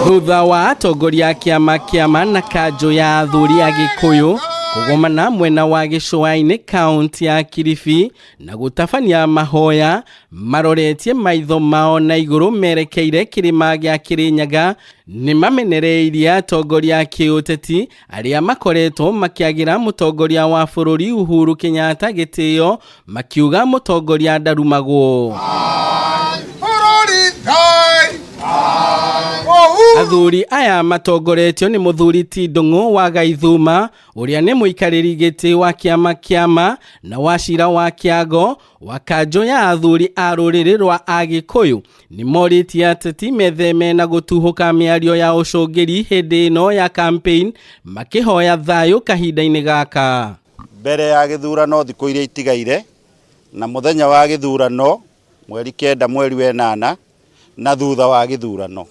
Thutha wa atongoria a kĩama kĩama na kanjũ ya athuri a Gĩkũyũ kũgomana mwena wa gĩcũa-inĩ kaunti ya Kilifi na gũtabania mahoya maroretie maitho mao na igũrũ merekeire kĩrĩma gĩa Kĩrĩnyaga, nĩ mamenereirie atongoria a kĩũteti arĩa makoretwo makĩagĩra mũtongoria wa bũrũri Uhuru Kenyatta gĩtĩo, makiuga mũtongoria ndarumagwo. Athuri aya matongoretio nĩ mũthuri ti Ndung'u wa Gaithuma ũrĩa nĩ mũikarĩri gĩtĩ wa kĩama kĩama na wacira wa Kĩago wa kanjũ ya athuri a rũrĩrĩ rwa Agĩkũyũ nĩ morĩtie ateti metheme na gũtuhũka mĩario ya ũcũngĩri hĩndĩ ĩno ya campaign makĩhoya thayũ kahinda-inĩ gaka. Mbere ya gĩthurano thikũ iria itigaire na mũthenya wa gĩthurano mweri 9 mweri wa 8 na thutha wa gĩthurano.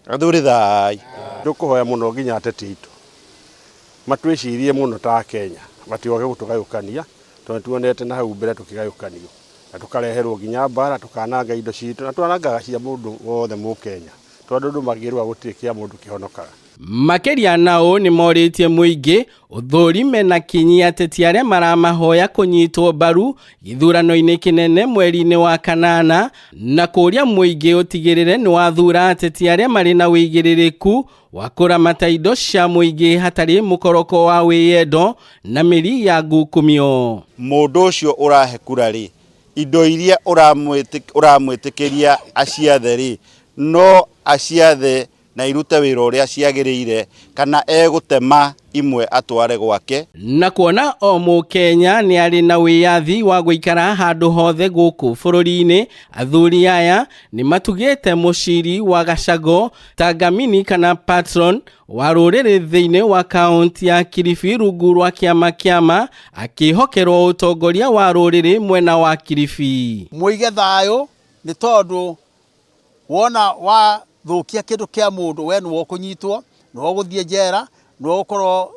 Athuri thai. Tũkũhoya mũno nginya ateti aitũ matwĩcirie mũno ta Kenya, matigoke gũtũgayũkania tondũ tuonete na hau mbere tũkĩgayũkanio na tũkareherwo nginya mbara, tũkananga indo citũ na twanangaga cia mũndũ wothe Mũkenya, tondũ andũ mangĩrũa gũtirĩ kĩa mũndũ kĩhonokaga. Makĩria na ũũ nĩ morĩtie mũingĩ ũthũrime na kinyi ateti arĩa maramahoya kũnyitwo mbaru gĩthurano-inĩ kĩnene mweri-inĩ wa kanana na kũũria mũingĩ ũtigĩrĩre nĩ wathura ateti arĩa marĩ na ũigĩrĩrĩku wa kũramata indo cia mũingĩ hatarĩ mũkoroko wa wĩyendo na mĩri ya ngukumio. Mũndũ ũcio ũrahe kura rĩ, indo iria ũramwĩtĩkĩria aciathe rĩ, no aciathe na irute wĩra ũrĩa ciagĩrĩire kana egũtema imwe atware gwake. Na kuona o Mũkenya nĩ arĩ na wĩyathi wa gũikara handũ hothe gũkũ bũrũri-inĩ, athuri aya nĩ matugĩte mũciri wa Gacago ta ngamini kana patron wa rũrĩrĩ thĩinĩ wa kaunti ya Kilifi rungu rwa kĩama kĩama akĩhokerwo ũtongoria wa rũrĩrĩ mwena wa Kilifi. Mũige thayũ nĩ tondũ wona wathũkia kĩndũ kĩa mũndũ we nĩwe ũkũnyitwo, nĩwe ũgũthiĩ njera, nĩwe ũgũkorwo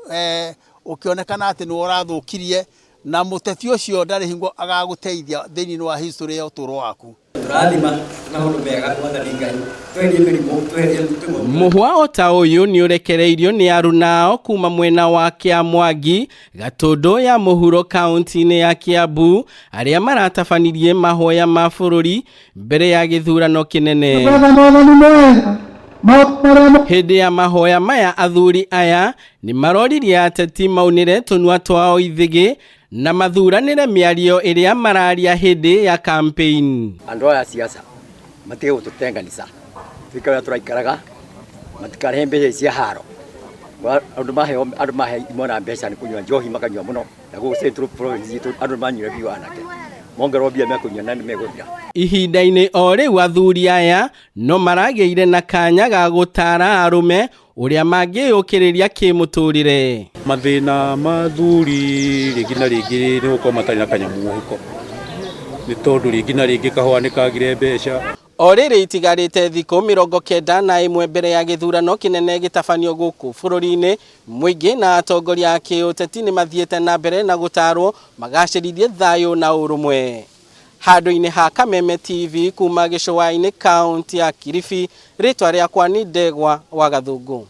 ũkĩonekana atĩ nĩwe ũrathũkirie, na mũteti ũcio ndarĩ hingo agagũteithia thĩinĩ wa history ya ũtũũro waku. Tũrathima maũndũ mega Mwathani Ngai, tweherie mĩrimũ, tweherie mĩtego. Mũhwa o ta ũyũ nĩ ũrekereirio nĩ arunao kuma mwena wa Kĩamwangi Gatũndũ ya mũhuro kaunti-inĩ ya Kiambu arĩa maratabanirie mahoya ma bũrũri mbere ya gĩthurano kĩnene. Hĩndĩ ya mahoya maya athuri aya nĩ maroririe ateti maunĩre tũnua twao ithĩgĩ na mathuranĩre mĩario ĩrĩa mararia hĩndĩ ya campaign. Andũ aya siasa matige gũtũtenganisa, tuikare ũrĩa tũraikaraga, matikarehe mbeca cia haro. Andũ maheo, andũ mahe imwana mbeca nĩ kũnyua njohi makanyua mũno, na gũkũ Central Province itũ andũ nĩ manyuire biũ anake. Mongererwo mbia mekũnyua na nĩ megũthira. Ihinda-inĩ o rĩu athuri aya no maragĩire na kanya ga gũtaara arũme ũrĩa mangĩyũkĩrĩria kĩmũtũrĩre. Mathĩna ma athuri rĩngĩ na rĩngĩ nĩ gũkorwo matarĩ na kanyamũ mũhuko, nĩ tondũ rĩngĩ na rĩngĩ kahũa nĩ kagire mbeca. O rĩrĩ itigarĩte thikũ 91 mbere ya gĩthurano kĩnene gĩtabanio gũkũ bũrũri-inĩ, mũingĩ na atongoria a kĩũteti nĩ mathiĩte na mbere na gũtarwo magacĩrithie thayũ na ũrũmwe. Handũ-inĩ ha Kameme TV kuma gĩcũa-inĩ kaunti ya Kilifi, rĩtwa rĩakwa nĩ Ndegwa wa Gathũngũ.